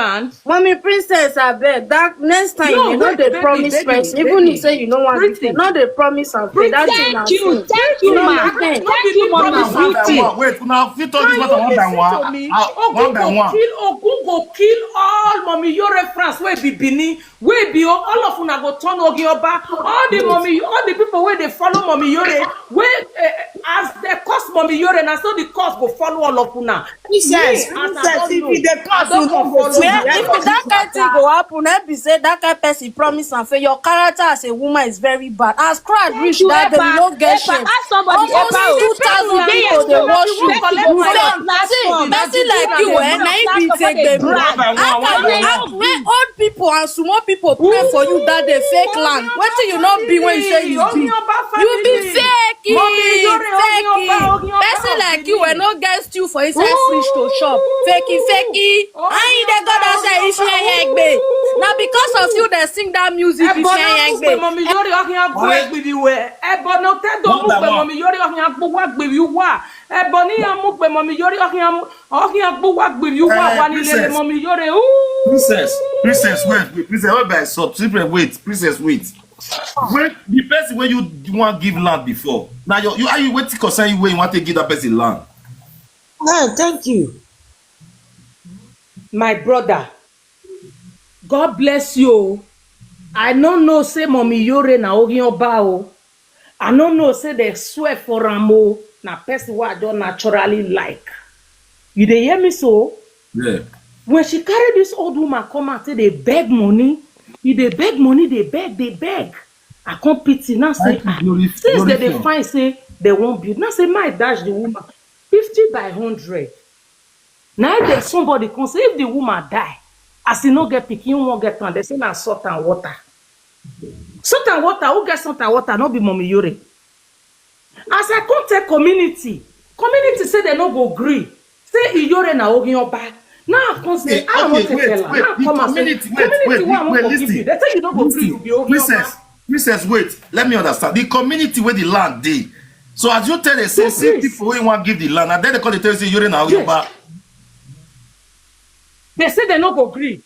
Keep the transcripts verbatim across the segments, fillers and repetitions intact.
land. Mommy Princess, abeg, that next time No, you no wait, dey baby, promise baby, person, baby. Even if say you no want Pretty. to, no dey promise am. Say that thing na Thank you, so. thank you, No, ma. no, no. Thank you, Promise mama. am. Wait, una fit talk this Can matter you one by listen one. to me? Ah, one by Ogun go one. Kill, Ogun go kill all Mommy Yore France wey be Benin, wey be o-, all of una go turn Ogioba. All the mommy, all the people wey dey follow Mommy Yore, wey, eh, as they curse Mommy Yore, na so the curse go follow all of una. Princess, Me, as I princess, don't if know, you dey I curse, you don't no come go follow see. you. Well, if that kind thing go happen, eh, be say that kind person promise and say your character as a woman is very bad. As crowd reach You that day, ever, you no get ever shame. Ask somebody Almost about two thousand people dey watch you. People See, platform. see, person like you, eh, na him be take baby. One by one, one by one. When old people and small people pray for you that day, fake land. Wetin you no be when you say you be? You be fake. Mommy Yore, Fake. Ogioba, Ogioba Person of like you, eh, Benin. No get stew for inside fridge to chop. Fake, fake. Oh, And you dey go that say if you egbe. Now because of you they sing that music if Ebo you na mugbe egbe. Mommy Yore, Ogioba egbe we. Ebo no te do One by mugbe one. Mommy Yore, Ogioba gbe wa. Ebo ni ya mugbe Mommy Yore, Ogioba gbe wa gbe wa Eh, wa ni lele princess. Mommy Yore. Ooh. Princess, princess, wait, wait, princess, wait by sub, princess, wait, princess, wait. When the person when you want give land before, now you, you are you waiting concern you when you want to give that person land? Ah, thank you. My brother, God bless you o. I no know say Mommy Yore na Ogioba o. I no know say they swear for am o. Na person wey I don naturally like. You dey hear me so? Yeah. When she carry this old woman come out, say dey beg money. You dey beg money, dey beg, dey beg. I come pity now say, Thank you, glory, since glory they dey film. Find say they won't build. Now say my dash the woman fifty by hundred. Now if there's somebody come say if the woman die, as e no get pikin, won't get am. They say na salt and water. Salt and water, who get salt and water? No be Mommy Yore. As I come tell community, community say they no go gree. Say Iyore na Ogioba. Now I come say, Okay, I okay, want to wait, tell her. wait, Now the come and say, community, wait, community wait, wey I want wait, to give listen. You. They say you no go gree, you Listen, be Ogioba. princess, princess, wait. Let me understand. The community where the land dey. So as you tell them, say, So see please. People who want give the land, and then they call the tell you say Iyore na Ogioba. They say they no go gree.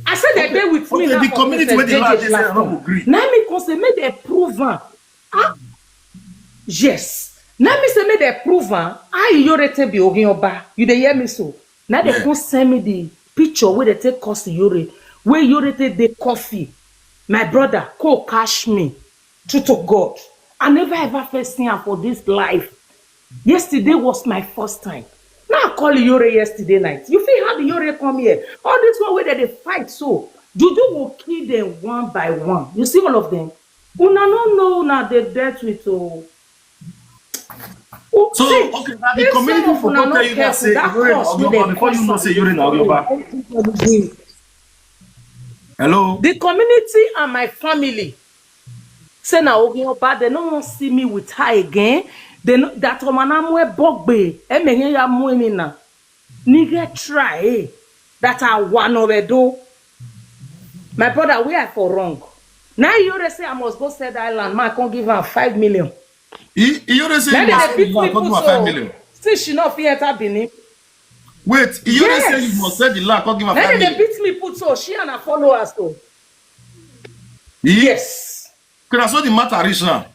I said they dey with me Okay, now the for community Princess where the J J land dey say no platform. go gree. Now me come say make they prove am. Ah, yes. Now me say make they prove am. How Iyore take be Ogioba? You dey hear me so? Now they Yeah. Come send me the picture where they take curse Iyore, where Iyore take the coffee. My brother, go catch me. True to God, I never ever first see am for this life. Yesterday was my first time. Now I call Iyore yesterday night. You feel how the Iyore come here? All this one where they dey fight so. Juju will kill them one by one. You see all of them. Una no know una dey death with o. Oh, So, see, okay, now the if community some of for una go no tell you that careful, say that Iyore na curse wey Ogioba dem before you know curse say am. Iyore na Ogioba. Hello. The community and my family say na Ogioba, they no wan see me with her again. They no, that woman amwe bogbe, emehe ya muenina. Nige try, eh, that I wan already. My brother, where I for wrong? Now Iyore say I must go sell that land. Man, I can't give her five million. He, he already say Now you they must dey give beat her me talking put about five so. million. Since she not fit enter Benin. Wait, he already say Yes. You must sell the land, come give her Now five they dey million. Beat me put so. She and her followers so. He? Yes. Okay, that's what the matter reach now.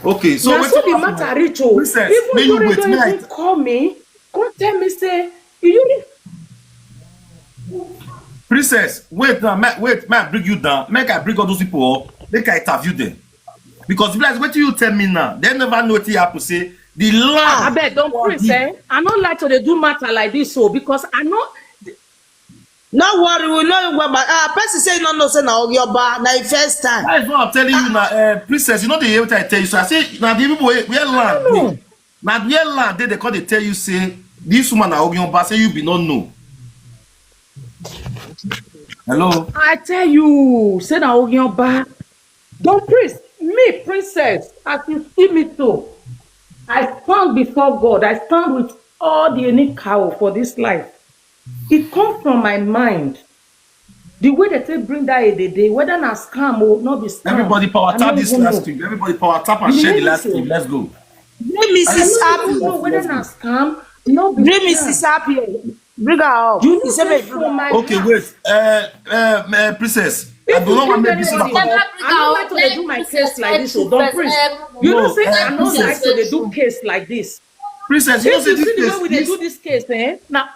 Okay, so Na wetin so the happen? Matter reach o. Princess, Even may you Iyore wait, don may I even call me, come tell me say, Iyore. Princess, wait now, ma-, wait, may I bring you down? Make I bring all those people up, make I interview them. Because like wetin you tell me now, they never know wetin happen. Say the land. Abeg, don for Prince, the eh? I no like to dey do matter like this o, because I no. No worry, we know you well, but ah, person say you no know say na Ogioba, na your first time. That is what I'm telling you now, uh, Princess. You know the way I tell you. So I say now the people where, where land No. Dey, now where land dey, they come dey tell you say this woman na Ogioba, say you be no know. Hello. I tell you, say na Ogioba. Don Prince, me Princess, as you see me so, I stand before God. I stand with all the any cow for this life. It come from my mind. The way they take bring that a day, whether na scam or not be scam. Everybody power I tap no this even last know. Stream. Everybody power tap and You share the hear me last so? Stream. Let's go. Hey, Missus I no Happy. even know whether na scam No be Bring Missus Happy. Bring her up. You know He said, say "Baby, for my Okay, heart, wait. Uh, uh, uh, princess, I if don't you know what bring make this anybody happen. up, I don't like to dey do my case like this. So don't, please. You know No, say uh, I don't like to dey princess, do case like this. Princess, you know If say you see this the way case, we dey this, do this case, eh? Now,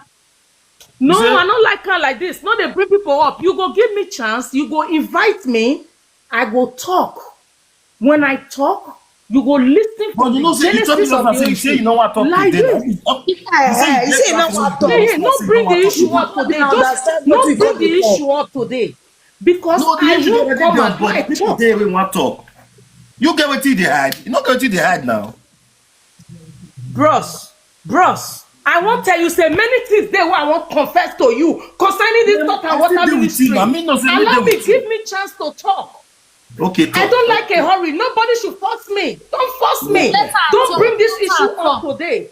you no, say, I don't like her like this. No, they bring people up. You go give me chance. You go invite me. I go talk. When I talk, you go listen but from you know the say you told me genesis just of now the say you say you issue. know what talk Like today. Now. This. You, you Eh, say eh, you you say get no person one wey talk. Hey, you hey, say no say you bring know the what talk issue today. up today. Una Just understand no wetin bring go the talk. issue up today. Because No, the I issue won't already come dey on and board. I People talk. dey wey wan talk. You get wetin you dey hide? You no get wetin you dey hide now. Bros, bros, I wan tell you say many things dey wey I wan confess to you concerning this Then salt and I water still dey with you. Ministry. I mean, no say me Allow dey me, with you. Give me chance to talk. Okay, I talk. Don't like a hurry. Nobody should force me. Don't force me. Let her Don't talk. Bring this Let her issue up talk. Today.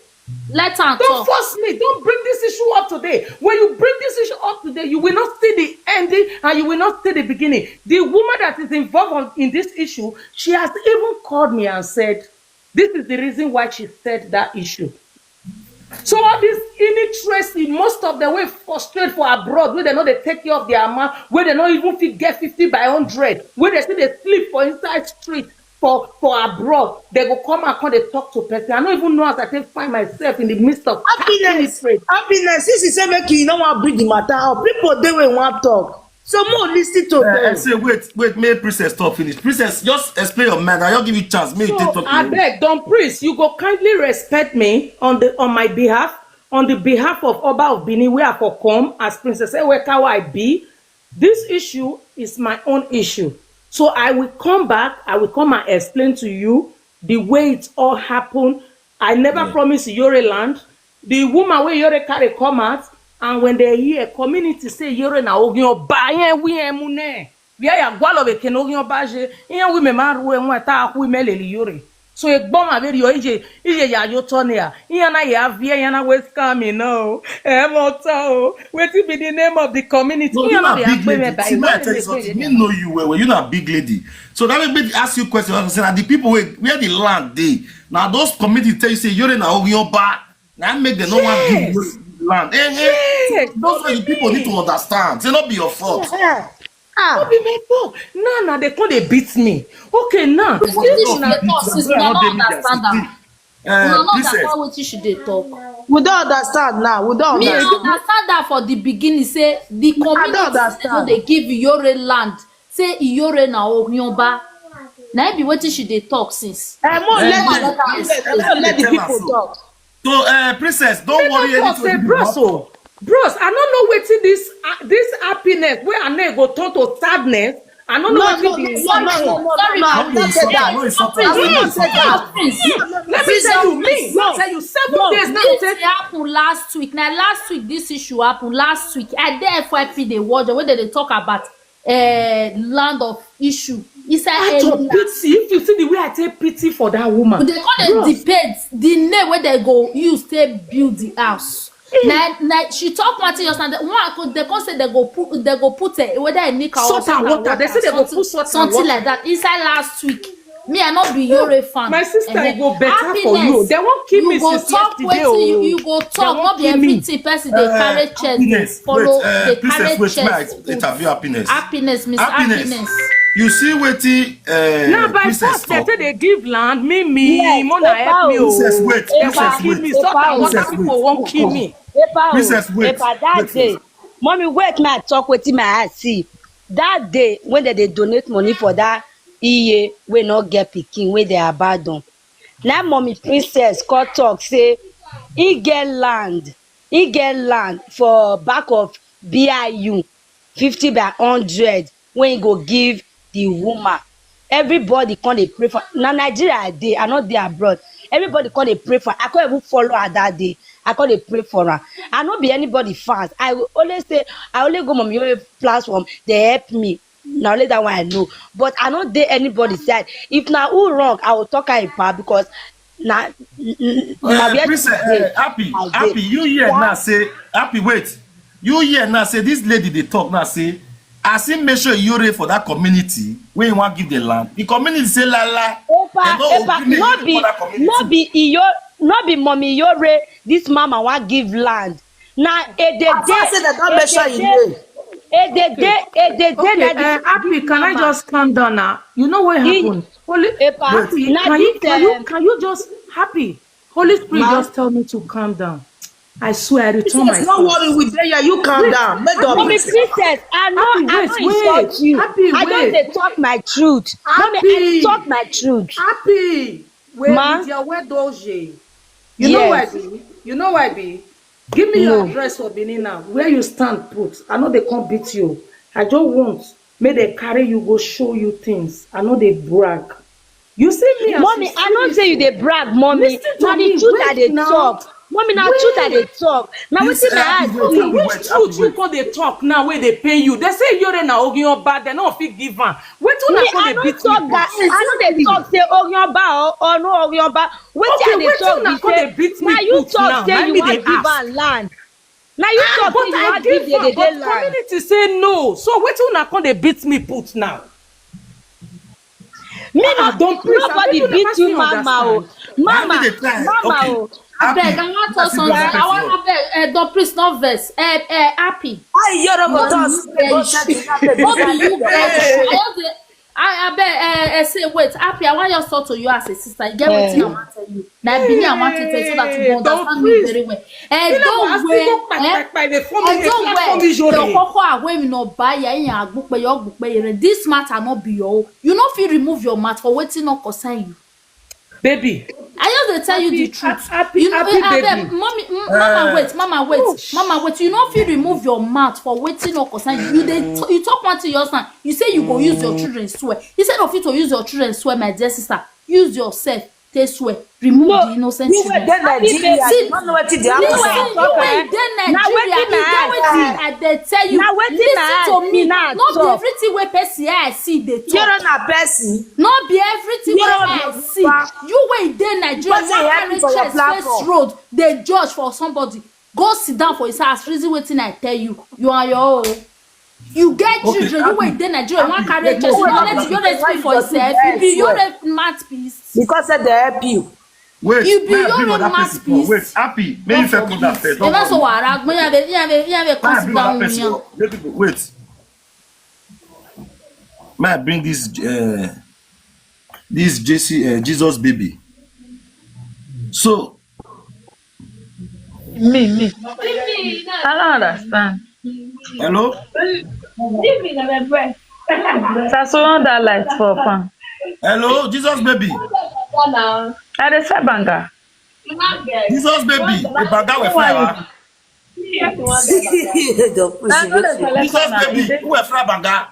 Let her Don't talk. Force me. Don't bring this issue up today. When you bring this issue up today, you will not see the ending and you will not see the beginning. The woman that is involved on, in this issue, she has even called me and said, this is the reason why she said that issue. So all this illiteracy, most of the way frustrate for abroad, where they know they take care of their man, where they not even fit get fifty by hundred, where they see they sleep for inside street for for abroad, they go come and come they talk to person. I don't even know as I can find myself in the midst of Happiness, illiteracy. Happiness. Since you say make you no wan bring the matter up, people dey wey wan talk. So more listen to Uh, I them. Say wait, wait, make princess talk finish. Princess, just explain your mind. I just give you chance. Make you So take talk. I beg, Don Priest, you go kindly respect me on the on my behalf, on the behalf of Oba of Benin, where I for come as Princess Ewekawa I be. This issue is my own issue. So I will come back, I will come and explain to you the way it all happened. I never promised Yore land. The woman wey Yore carry come out, and when they hear community say Yore na Ogin Oba, yen wi emune. Where ya gwalo be ken Ogin Oba je, yen wi me man ruwe nwa ta hu me leli Yore. So e gbon ma be yo ije ije ya yo tonia. Iyan na ya vie, iyan na we scam me now. E mo ta o. Wetin be the name of the community? No, you Iyan na na be big akpe me lady. by. See, may I tell you something? Me know you well, well. You na big lady. So that make me ask you question. I say, na the people wey where the land dey. Now those community tell you say you're na Ogin Oba. Now make them no want give you land. Eh, eh. Yes, Those are the people need to understand. Say not be your fault. Ah, No be my fault. Now, now they come they beat me. Okay, now. Wetin she dey talk since una no understand am. Una Uh, no princess, understand wetin she dey talk. We don't understand now. We don't Me, I understand. Understand that for the beginning, say the community no Understand. Dey give Iyore land. Say Iyore na Ogin Oba. Na im be wetin she dey talk since. Eh, more Eh, let Una the let am people, explain. more let the Tell people us so. Talk. So, uh, princess, don't Make worry. I talk Anything say, will be bros, happen. Oh, bros, I don't know wetin this uh, this happiness where I need go turn to sadness. I don't know No, wetin no, be no, no, no, no, no, Sorry, no. No, no, no, it's not. no, No, it's not. Sorry, I will no, not take that. Please, Let me please, tell no, you, me, please. no, tell you seven No. days now. This Say, thing happen last week. Na last week this issue happen. Last week, I dey F Y P dey watch wey dem dey talk about uh, land of issue inside I any to land. Pity. If you see the way I take pity for that woman, They call it bros, debate. The name wey they go use take build the house. Na na she talk one thing just now. One go they come say they go put they go put uh, whether a nika or Salt and water. They say they go something, put salt and something water. Like that inside last week. Me, I not be Iyore fan. My sister, Eh, it go better for you. Happiness, They won't kill you me go since talk yesterday. Wetin you, Oh. You go They talk. won't Not be kill me. Everything person dey Uh, carry chest dey Happiness, follow. wait, uh, Dey princess, carry wait, chest. may I interview Happiness. Happiness, Miss Happiness. Happiness. You see wetin uh, Now by princess force, they talk. Say they give land. Me, me, Yes, Mona help me. Princess, Oh. wait, They princess, won't kill wait. me. Salt and water Princess, wait. People won't kill me. Epa o, Princess, wait, Epa, that wait day, first. Mommy, wait, may I talk wetin my eye see. That day when they, they donate money for that E A wey no get pikin, wey they abandon. Now Mommy Princess call talk say he get land, he get land for back of B I U, fifty by hundred, when he go give the woman. Everybody come dey pray for, na Nigeria I dey, I no dey abroad. Everybody come dey pray for, I come even follow her that day. I come dey pray for her. I no be anybody fans. I will always say, I only go Mommy Iyore platform, they help me. Na only that one I know. But I no dey anybody side. If na who wrong, I will talk her in power because na na Uh, where princess, she dey, uh, Happy, I dey. Happy, you hear now say, Happy, wait. You hear now say this lady dey talk now say, as he make sure you ready for that community, when you want give the land, the community say la la. Epa, They no Epa, agree no with be, that community. No be Iyo, No be Mommy Yore, this mama wan give land. Na Edede, I say dem don mention him name. Edede, Edede. Okay, uh, Happy, can I just calm down now? You know what happened? Holy, Epa, Happy, na can you, this, can you, um, can you just, Happy? Holy Spirit Ma? just tell me to calm down. I swear, I return my Yes, no phone. Worry, we dey here. You calm down. Make Mommy them. Princess, I no, Happy, I wait, no insult wait. You. Happy, I just wait. Dey talk my truth. Mommy, I dey Happy. Talk my truth. Happy. Wait, Ma? With your word, Doji. You know why Yes. be? You know why be? Give me your No. Address for Benin now. Where you stand, put. I know they can't beat you. I just want make they carry you, go show you things. I know they brag. You see me as Mommy, you I see no me say you so. Dey brag, Mommy. Listen to Na the me, truth I wait dey now. Talk. Mommy, na truth I Dey Talk. Na This wetin I Happy, ask wait, you. Happy, Which wait, truth Happy, you come dey talk now wey dey pain you? They say Yore na Ogion bad, they no fit give am. Wetin una Me, come I dey no beat me talk for? That. I no dey talk say Orionba or, or no Orionba. Wetin Okay, I dey wetin talk una be come dey say beat me na you put talk now? Say Na you me wan dey give ask. Am land. Na you Ah, talk but say you I wan give give am, but Dedede land. Community say no. So wetin una come dey beat me put now? Me Ah, no, don't please, I nobody think you beat never you, see Mama o. Understand. Why Mama, did they try? Mama Okay. o. Happy. Abeg, I wan talk Person something. doesn't I wan fix abeg, uh, don't please not vex. Uh, uh, Happy. Why you no go No talk? be Say go you check vex. the number. No be you vex. Hey. I just dey, I abeg, uh, uh, say wait, Happy. I wan just talk to you as a sister. You get Eh. Wetin I wan tell you? Na Benin I wan take tell you so that you go Hey, don't understand me please. Very well. Eh, You know don't what? Wait. People kpai, Eh, kpai, kpai, they form eh, me, don't they wait. form me Yore. Your koko away me no buy ya in agbupe your agbupe yere. This matter no be your own. You no fit remove your mouth for wetin no concern you. Baby. I just dey tell you the Happy, truth. happy, You know, happy eh, abeg, baby. Mommy, m- Mama, Eh. Wait, Mama, wait, Mama, wait. You no fit remove your mouth for wetin no concern you. You dey t- you talk one thing, your son. You say you go use your children swear. Instead of you to use your children swear, my dear sister, use yourself take swear. Remove No, the innocent You wey children. dey Nigeria, See, you no know wetin dey happen Listen, for you wey outside. Dey Na Nigeria, wetin you get I wetin ask. I dey tell you. Na wetin I Listen to ask. Me. Na No be talk. Everything wey person eye see dey Yoro talk. Na person. No be everything wey Yoro eye na see. Yoruba. You wey dey Nigeria, Because say wan you carry happy for your chest face platform. Road dey judge for somebody. Go sit down for inside house, reason wetin I tell you. You are your own. You get Okay, children, you wey Happy, dey Nigeria, wan Happy, carry wait, chest. wait, You no wait, let wait. you no let speak for yourself. You be your mouthpiece. Because say they help you. Wait, You be may I your bring own other person come? Mouthpiece. Wait, Happy, may you first come down first. Ẹ má sọ wàrà gbọ́n yàrá yàrá yàrá May I kọ́sí bring bá other òun person yàn. Come? Let people wait. May I bring this? Uh, this J C uh, Jesus baby. So Me, me. I don't understand. Hello. Sasurround that light for fun. Hello, Jesus baby. I dey sell banga. Jesus baby. The banga we fry wa. Jesus baby. Who we fry banga?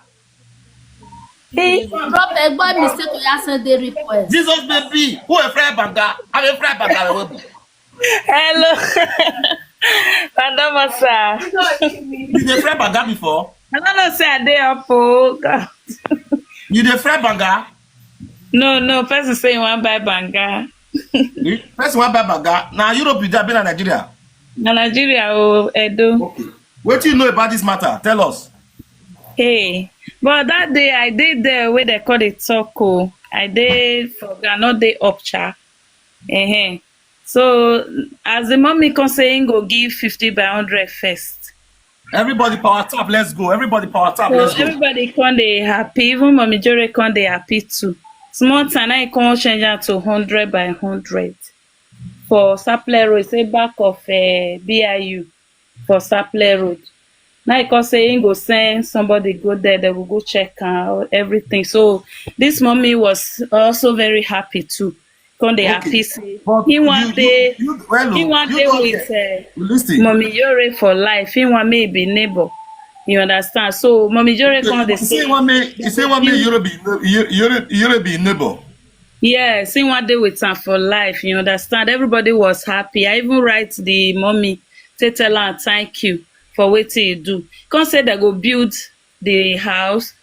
Drop a boy mistake to your Sunday request. Jesus baby. Who we fry banga? I dey fry banga. We Hello. Madam sir. You dey fry banga before? I don't know say I dey up. Oh God. You dey fry banga? No, no. Person say you wan buy banga. First one buy banga. Now Europe you dey, abi na Nigeria? Na Nigeria o, Edo. Okay. What do you know about this matter? Tell us. Hey, but that day I dey there where they call it talk. Oh, I dey for ground, not dey up cha. Uh-huh. So as the mommy come say him go give fifty by hundred first. Everybody power tap, let's go. Everybody power tap, So let's go. Everybody come dey happy. Even mommy Jore come dey happy too. Small time I come change am to hundred by hundred for Sapele Road. Say back of uh, B I U for Sapele Road. Now he come say he go send somebody go there. They will go check out everything. So this mommy was also very happy too. Come dey Okay. Happy say But he you, one you, day you, well, he oh, one you day don't with get. Uh, Listen. Mommy Yore for life. He want me be neighbor. You understand? So Mommy Yore come dey You say say, one me, you say one me, Europe be, Europe, Europe be neighbor. Yes, he one day with am for life. You understand? Everybody was happy. I even write the mommy to tell her thank you for wetin he do. Come say they go build the house.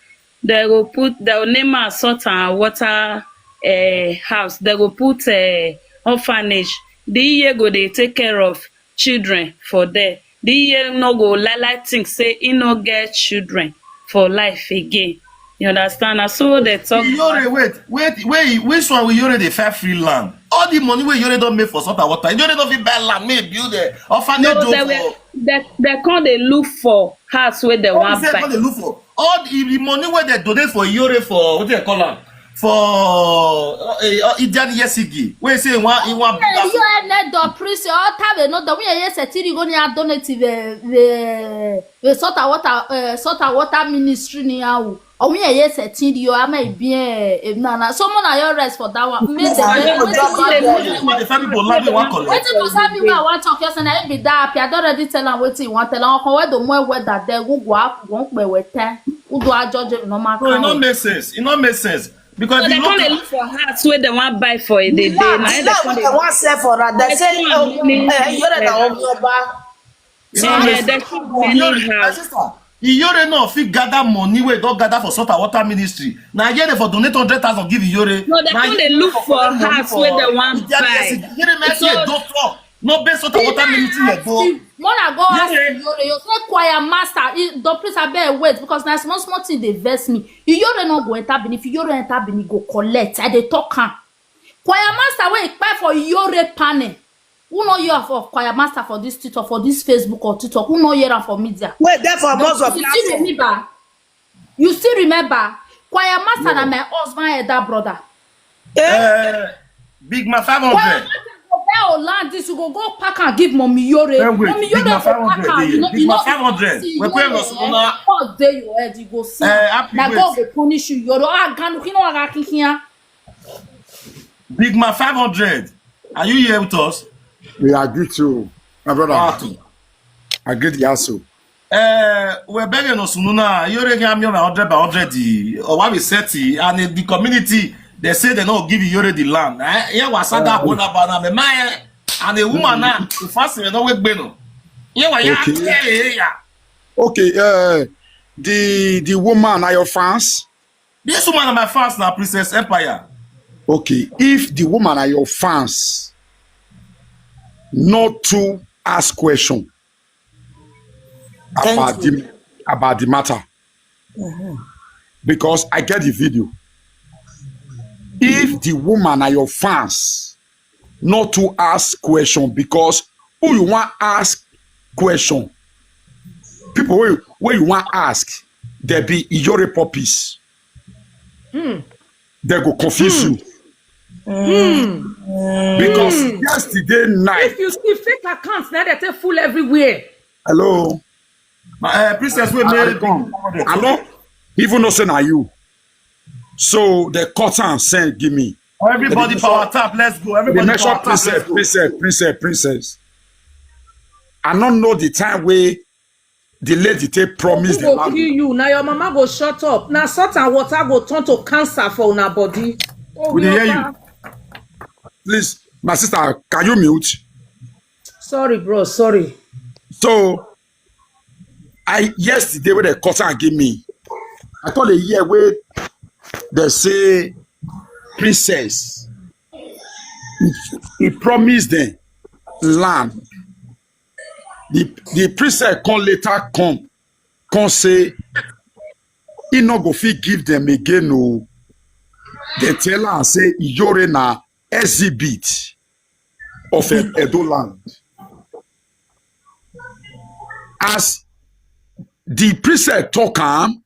They go put, they go name am salt and water uh, house. They go put uh, orphanage. The year go dey take care of children for there. The year no go lie lie think say he no get children for life again. You understand? Na so they talk. Yore, wait, wait, wait. Which one will Yore dey find free land? All the money wey Iyore don make for salt and water, Iyore don fit buy land, make e build a orphanage No, home they for. Were they they come dey look for house wey they All wan the say buy. come dey look for all the, the money wey they donate for Iyore for, what do you call am, for uh, uh, Idiani Yesigi, wey say he wan he wan build house. You are not the priest. All time they know the way you say tiri go near donate the the the salt and water uh, salt and water ministry ni awu. Or we are yes a tiri you are my bien if na na someone are your rest for that one. Make the I way don't know wetin about you that. Wetin wetin the family go land wey wan collect. Wetin concern me wey I wan talk yesterday, I be that happy. I don already tell am wetin you wan tell am. Ọkàn wey don move wey that there go go up go pe we ten. Who do I judge him normal No, e no crowd? Make sense. E no make sense because So if they you come look dey at look for house wey they wan buy for a day The day. land, Na the im they land come wey dey I wan sell for that, they say, Wetin oh, you mean? eh, Iyore na Omiyoba. Eh, they come Iyore, my anyhow. Sister, Iyore no fit gather money wey don gather for salt and water ministry. Na here they for donate hundred thousand give Iyore. No, they Na come here dey look for for collect money house wey for they wan Idiani buy. Yesigi. Iyore make So a doctor. No be salt and water ministry here go. More I go ask Yeah. Iyore, you say choir master, e- the priest abeg wait because na small small thing dey vex me. Iyore no go enter Benin, if Iyore enter Benin, go collect. I dey talk am. Choir master wey e kpai for Iyore panel. Who know you of, of choir master for this TikTok, for this Facebook or TikTok? Who know hear am for media? Wait, there for most of You still remember? You still remember? Choir master na my husband elder brother. Eh? Uh, Big man five Choir hundred. master go buy Oland this, you go go pack and give Mommy Iyore. Eh, wait, Mommy Big Iyore man go pack five hundred am. dey You know, Big you man know, five hundred. see, We you pay know, us eh, una. God dey your head, you go see. Eh, happy Na wait. God go punish you. Iyore, ah, ganu kino aga kikian. Big man five hundred. Are you here with us? We agree to, my brother. Powerful. Agree the answer. Eh, we're begging us now. Iyore can million hundred by hundred. The or what we set it, and in the community they say they no give Iyore the land. Eh, yeah, was that one about na me man and a woman now. The first thing we don't wait beno. Yeah, why yeah, Okay. Yeah, yeah, yeah. Okay, uh, the the woman are your fans. This woman are my fans now, Princess Empire. Okay, if the woman are your fans, not to ask question Thank about you. the about the matter, because I get the video. If the woman are your fans, not to ask question, because who you want ask question, people where, where you want ask, there be Iyore puppies. They go confuse you. Because yesterday night, If you see fake accounts, now they take full everywhere. Hello, My uh, Princess, we I, I married. come. I don't even know say na you. So the cut and send give me. Everybody power tap. Let's go. They Everybody mention power tap. Princess, Let's go. Princess, Princess, Princess. I don't know the time way the lady take promise Who the go land. Kill you? Now your mama go shut up. Now salt and water go turn to cancer for una body. Oh, We dey hear Omiyoba. Please, my sister, can you mute? Sorry, bro. Sorry. So I yesterday when they cut and give me, I call a year where they say Princess. He, he promised them land. The the Princess come later come come say he no go fit give them again. No, they tell her say Iyore na exhibit of E- Edo land. As the Princess talk am,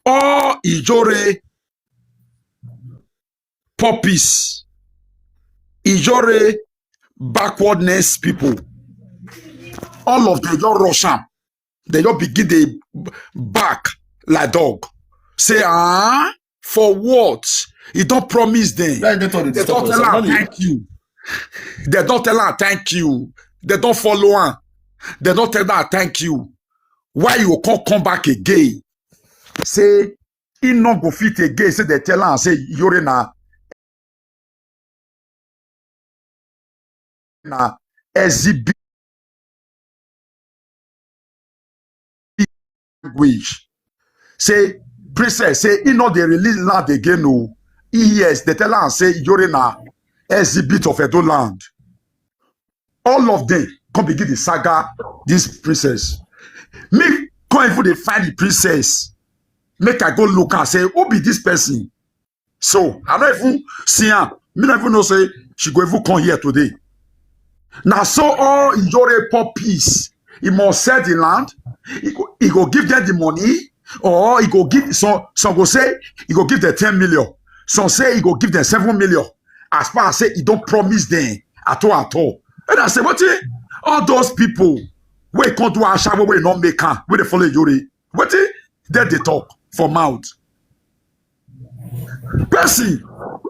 all Iyore puppies, Iyore backwardness people, all of them just rush am. They just begin dey back like dog. Say, ah, for what? He don't promise them. Why they talk They this don't talk tell about her money? Thank you. They don't tell her thank you. They don't follow her. They don't tell her thank you. Why you can't come back again? Say he no go fit again. Say they tell her say Iyore na na exhibit language. Say Princess say he no dey release land again. No, yes, they tell her say Iyore na exhibit of Edo land. All of them come begin the saga this Princess. Me come even dey find the Princess. Make I go look and say who be this person. So I don't even see her. Me don't even know say she go even come here today. Na so all Ijore puppies, he must sell the land, he go, he go give them the money, or he go give some, some go say he go give them ten million, some say he go give them seven million, as far as say he don't promise them at all, at all. And I say, what, all those people wey come do ashawo, wey no make am, wey dey follow Ijore, wetin dem dey talk for mouth? Person,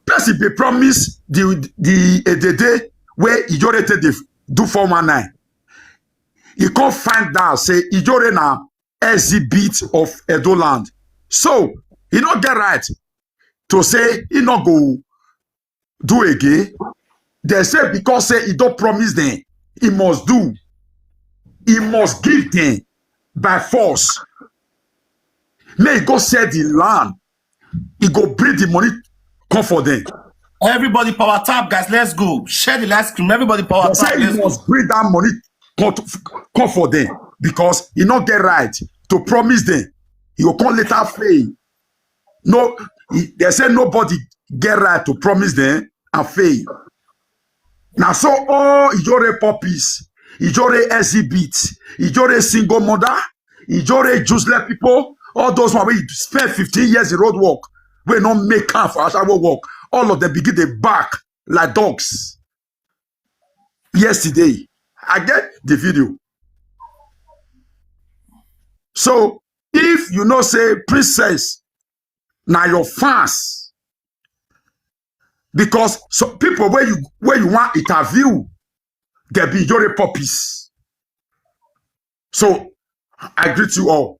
person be promise the, the edede wey Ijore take dey do four one nine. He come find out say Ijore na exhibit of Edo land. So he no get right to say he no go do again. They say because say he don't promise them, he must do. He must give them by force. May he go sell the land. He go bring the money, come for them. Everybody power tap, guys. Let's go. Share the live stream. Everybody power They tap. say he Let's go. must bring that money, come, to, come for them, because he not get right to promise them. He will come later fail. No, he, they say nobody get right to promise them and fail. Now, so all Ijore puppies, Ijore exhibit, Ijore single mother, Ijore useless people, all those one wey spend fifteen years in road work, wey no make am for ashawo work, all of them begin dey bark like dogs. Yesterday, I get the video. So if you know say Princess na your fans, because some people where you, where you want interview, they be Ijore puppies. So I greet you all.